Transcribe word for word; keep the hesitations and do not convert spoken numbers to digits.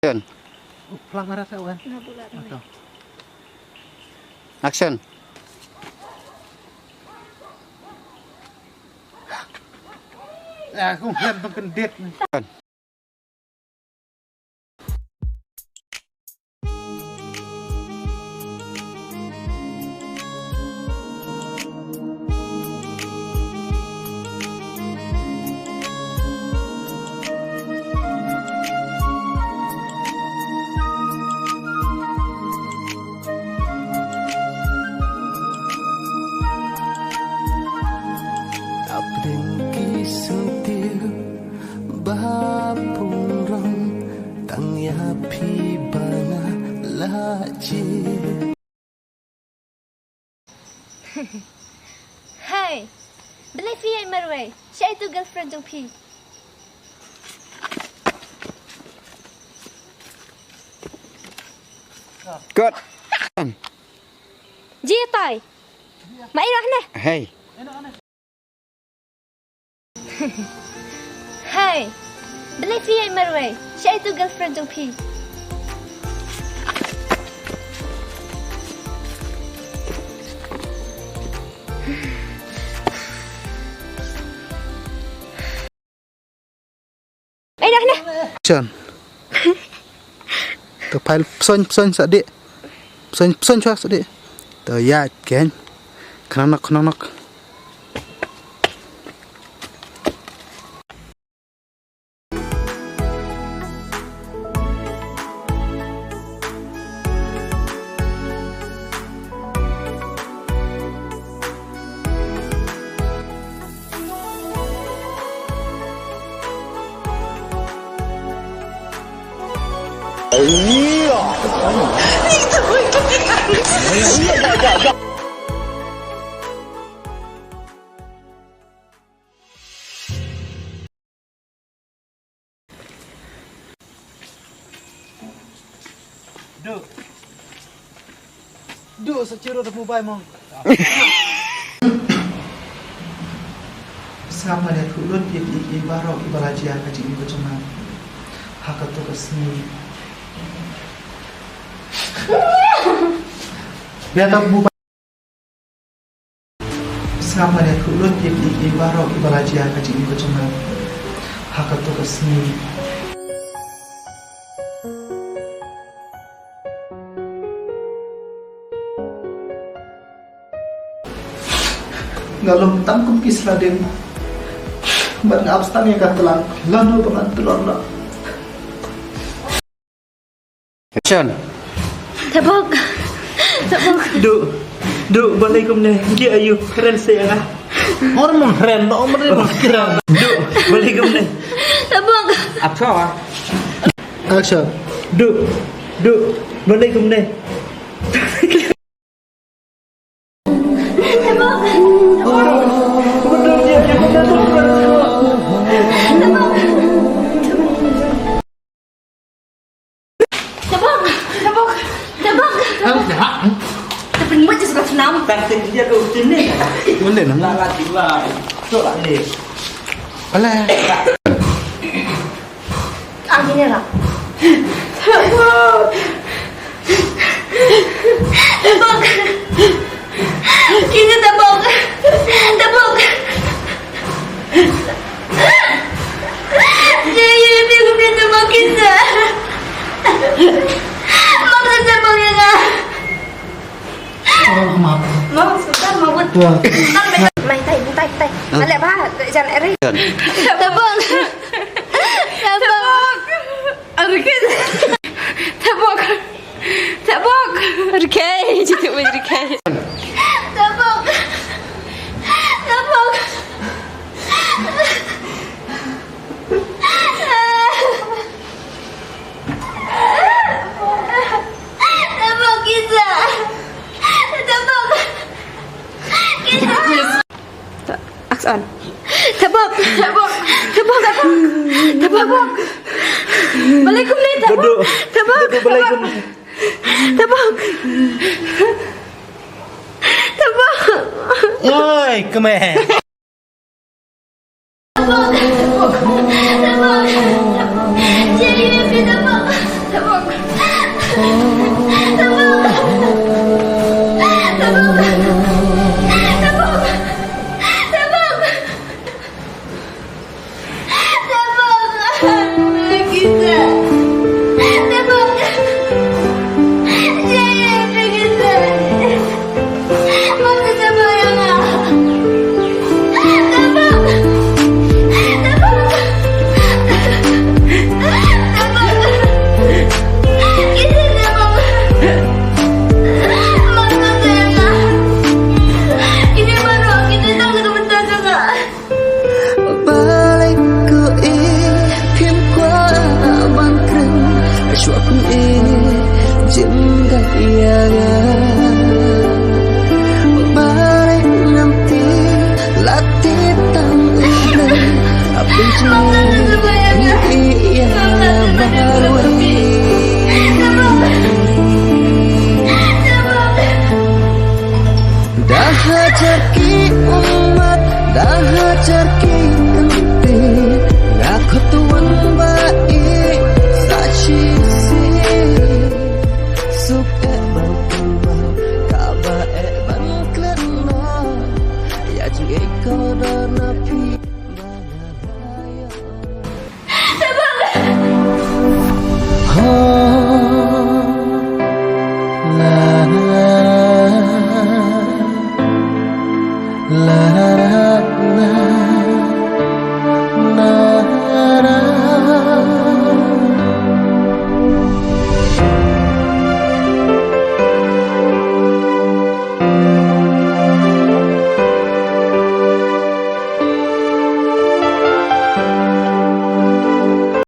Action. Phlang ara sa wan. Action. Ah, kong hlam tong kendit. Hapdeng ki syntiew ba pynrong, tang ïa phi ba nga la jied. Hai, balei phi ïaid marwei? Shaei tu girlfriend jong phi? Good. Jia tai. Ma ïa noh ne. Hey. Hai. Balei phi ïaid marwei? Shaei tu girlfriend jong phi? Ai dah, dah. Action. To phai, psoin, psoin sa dih. Psoin, psoin shuwa sa dih. To ïa ken. Khnang nok, khnang nok. Duk. Duk, sa chiro da mobile mo. Sngap ma dei, khuid lut ïa ki, ïa ki baroh kiba la jia ka jingim ka jong nga ha kato ka sngi. Biang ka mobile. Sngap ma dei, khuid lut ïa ki, ïa ki baroh kiba la jia ka jingim ka jong nga ha kato ka sngi. Nga long tang kum ki sla dieng bad nga ap tang ïa ka tlang lano ba ngan tlot noh. Action. Tabok. Tabok. Duk. Duk, balei kumne? Ki ayu, kren se nga. Hormon kren, no, mene ba kren. Duk, balei kumne? Tabok. Action. Action. Duk. Duk, balei kumne? Tabok, tabok, tabok. Ang dah. Tapi ni macam sebelah senam. Taktik dia tu sini. Boleh lah. Lala tiba. Tu lah ni. Alah. Ang ini lah. Tabok. Tabok. Kita tabok. Tabok. Saya dia kena tabok kita. Mak kena tabok ya. Mama, sebentar, mama. Mai, tai, tai, tai. Balik, bah. Jangan eri. Tabok. Tabok. Tabok. Tabok. Tabok. Rikei. Jadi main rikei. Tabok. Tabok. Tabok kita. Tabok. Kita. Action. Tabok. Tabok. Tabok. Tabok. Balei kumne, tabok. Tabok. Tabok. Tabok. Tabok. Oi, kumne. Tabok. Tabok. Tabok. Tabok. Shuwa pun e jin ga ia ga. Bare ngam ti la ti tang e na. Apun jin